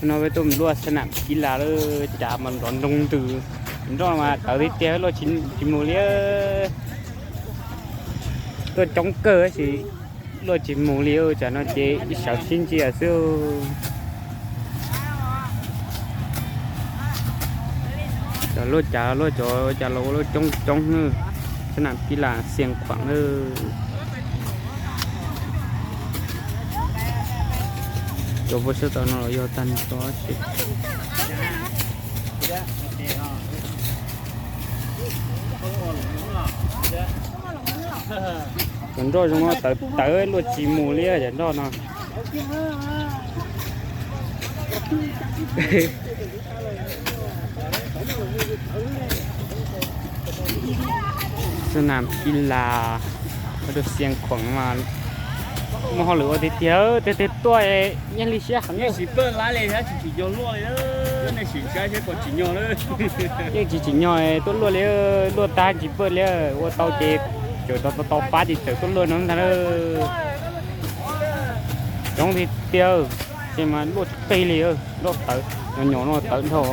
No peb tuaj mus luaj xab nam kib las lawm, cas mas nrov nroo ntws. Nroj mas tawv tiag tiag, luaj tsis mus li. Tuaj coob kawg tab sis luaj tsis mus li, tsam no ces ib sawv sib ntsia xwb. Cov luaj cas luaj cov cas los ua luaj coob coob na. Xab nam kib las Xiav Khuam na. Cov pua sab tod no los yog tag nrho. Cov nroj zoo no tawv tawv luaj tsis mus li cov nroj no. Xab nam kib las, rau Xiav Khuam mas muaj hauj lwm ua tiag tiag, tiag tiag tuaj nyiaj li siab heev. Yeej tsis tsim nyog tuaj luaj li, luaj tag tsis pawj li, ua tau ces tseem tau tau pab ces tseem tuaj luaj no ntag. Coob tiag tiag, ces mas luaj tsis qig li, luaj tawv, nyuam nyuam no tawv dhau.